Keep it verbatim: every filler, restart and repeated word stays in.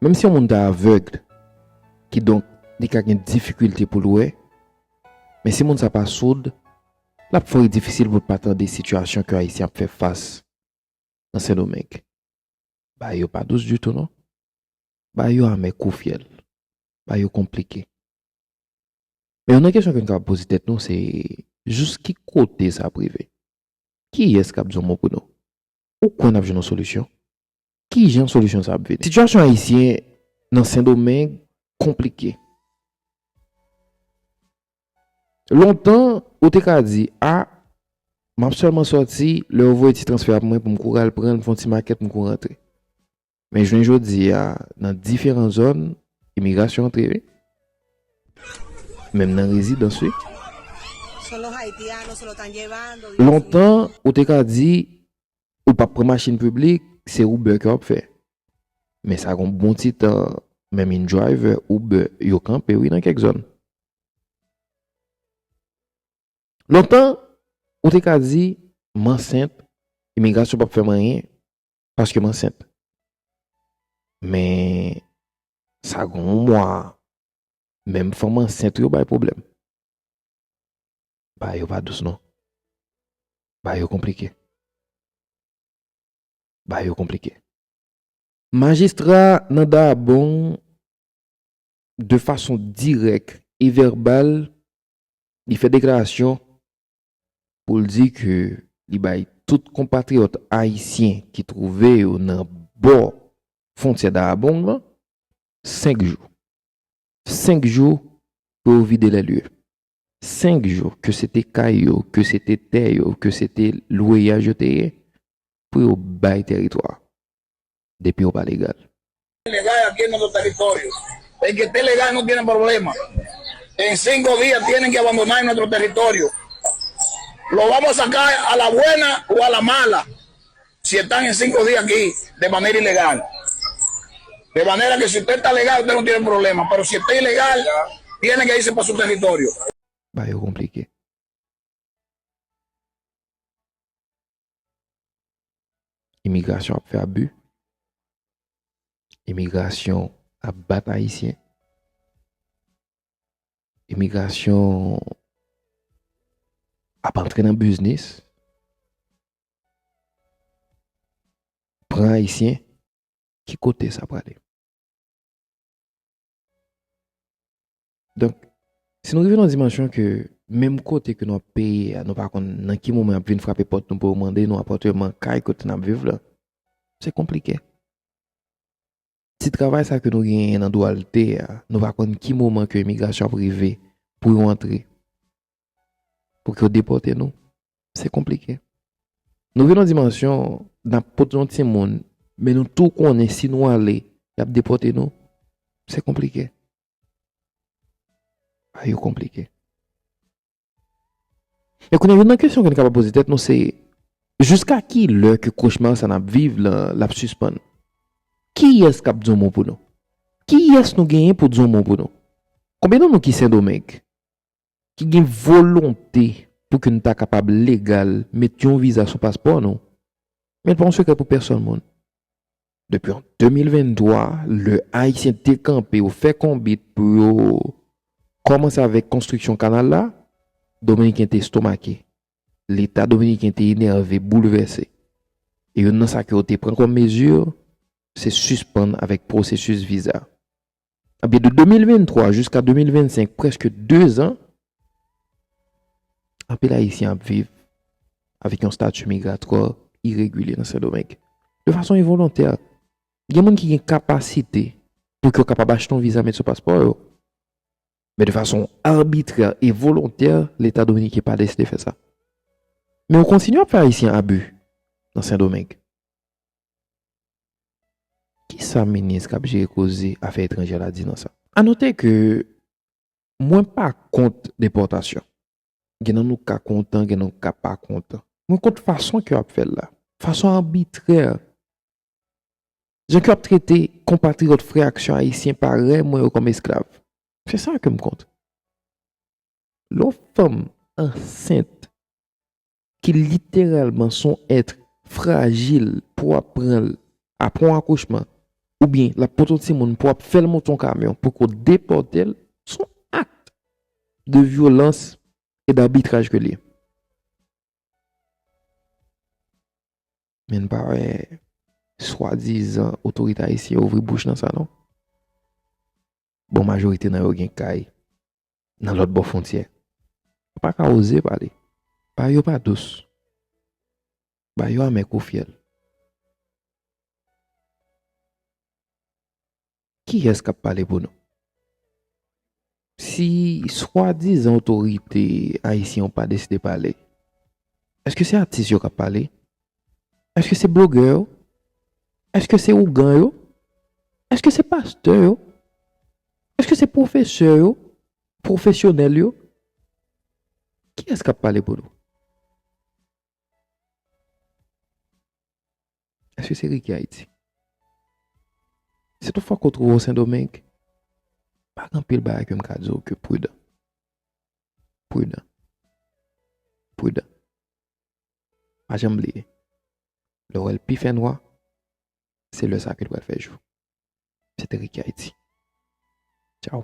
Menm si yon moun ta avèg, kidonk, li ka gen difikilte pou l wè, men si moun sa pa soud, l ap fè w difisil pou l pa tande sitiyasyon ke Ayisyen ap fè fas nan Sendomeng. Bagay yo pa dous ditou, non. Bagay yo amè kou fyèl. Bagay yo konplike. Men yon nan kesyon ke n kapab poze tèt nou, se jis ki kote sa ap rive? Kiyès k ap di yon mo pou nou? Ou kwè n ap jwenn yon solisyon? Kijan solisyon sa ap vini? Sitiyasyon ayisyen nan Sendomeng konplike. Lontan, ou te ka di, a, m ap sèlman sòti, lè yo voye ti transfè a pou mwen, pou m kouri al pran l, m fè yon ti makèt, m kouri antre. Men jounen jodi a, nan diferan zòn, imigrasyon antre, wi. Menm nan rezidans, wi. Son los haitianos, se lo están llevando, Dios mío. Lontan, ou te ka di, ou p ap pran machin piblik, se Uber ke w ap fè. Men sa gon bon ti tan, menm in driver, Uber, yo kanpe, wi, nan kèk zòn. Lontan, ou te ka di, m ansent, imigrasyon p ap fè m anyen, paske m ansent. Men, sa gon yon mwa, menm fanm ansent yo bay pwoblèm. Bagay yo pa dous, non. Bagay yo konplike. Bagay yo konplike. Majistra nan Dahbong, de fason dirèk e vèbal, li fè deklarasyon pou l di ke li bay tout konpatriyòt ayisyen ki twouve yo nan bò fwontyè Dahbong lan senk jou. Senk jou pou yo vide lè lye. Senk jou, ke se te kay yo, ke se te tè yo, ke se te lweyaj yo te ye, pou yo bay tèritwa. Depi yo pa legal. Legal aquí en nuestro territorio. El que esté legal no tiene problema. En cinco días tienen que abandonar nuestro territorio. Lo vamos a sacar a la buena o a la mala. Si están en cinco días aquí de manera ilegal. De manera que si usted está legal, usted no tiene problema. Pero si está ilegal, tiene que irse para su territorio. Bagay yo konplike. Imigrasyon ap fè abi. Imigrasyon ap bat Ayisyen. Imigrasyon ap antre nan biznis. Pran Ayisyen, ki kote sa prale? Donk, si nou rive nan dimansyon ke menm kote ke nou ap peye a, nou pa konn nan ki moman y ap vin frape pòt nou pou yo mande nou apatman, kay kote n ap viv la, se konplike. Ti travay sa ke nou genyen nan Dwalte a, nou pa konn ki moman ke imigrasyon ap rive pou yo antre, pou ke yo depòte nou. Se konplike. Nou rive nan dimansyon, n ap pote yon timoun, men nou tou konnen si nou ale, y ap depòte nou. Se konplike. Bagay yo konplike. E kounye a, youn nan kesyon ke n kapab poze tèt nou se, jiska ki lè ke kochma sa n ap viv la, l ap sispann? Kiyès k ap di yon mo pou nou? Kiyès nou genyen pou di yon mo pou nou? Konbyen nan nou ki Sendomeng, ki gen volonte pou ke n ta kapab legal met yon viza sou paspò nou? Men l pa yon sekrè pou pèsonn moun. Depi an de mil venntwa, lè Ayisyen te kanpe, yo fè konbit pou yo kòmanse avèk konstriksyon kanal la, Dominiken te estomake. Leta dominiken te enève, boulvèse. E youn nan sa ke yo te pran kòm mezi, se sispann avèk pwosesis viza. Ebyen, de de mil venntwa jiska de mil vennsenk, prèske de zan, anpil Ayisyen ap viv avèk yon stati migratwa iregilye nan Sendomeng. De fason envolontè, gen moun ki gen kapasite pou ke yo kapab achte yon viza met sou paspò yo. Men de fason arbitrè e volontè, Leta dominiken pa deside fè sa. Men yo kontinye ap fè Ayisyen abi nan Sendomeng. Kisa minis k ap jere koze afè etranjè la di nan sa? A note ke mwen pa kont depòtasyon. Gen nan nou k ka kontan, gen nan nou k ka pa kontan. Mwen kont fason ke yo ap fè l la. Fason arbitrè. Jan ke yo ap trete konpatriyòt frè aksyon ayisyen parèy mwen yo kòm esklav. Se sa ke m kont. Lè yon fanm ansent ki literalman se yon èt frajil pou w ap pran l apre yon akouchman, oubyen l ap pote yon timoun pou ap fè l monte yon kamyon pou ke w depòte l, se yon akt de vyolans e d'abitraj ke l ye. Men n pa wè swadizan otorite ayisyen yo ouvri bouch nan sa non. Bon, majorite nan yo gen kay nan lòt bò fwontyè. Yo pa ka oze pale. Bagay yo pa dous. Bagay yo amè kou fyèl. Kiyès k ap pale pou nou? Si swadizan otorite ayisyen yo pa deside pale, èske se atis yo k ap pale? Èske se blogè yo? Èske se ougan yo? Èske se pastè yo? Èske se pwofesè yo? Pwofesyonèl yo? Kiyès k ap pale pou nou? Èske se Ricky Haiti? Si toutfwa ke w twouve w Sendomeng, pa gen anpil bagay ke m ka di w ke pridan. Pridan. Pridan. Pa janm bliye. Lè w wè l pi fè nwa, se lè sa ke l pral fè jou. Se te Ricky Haiti. Tchaw.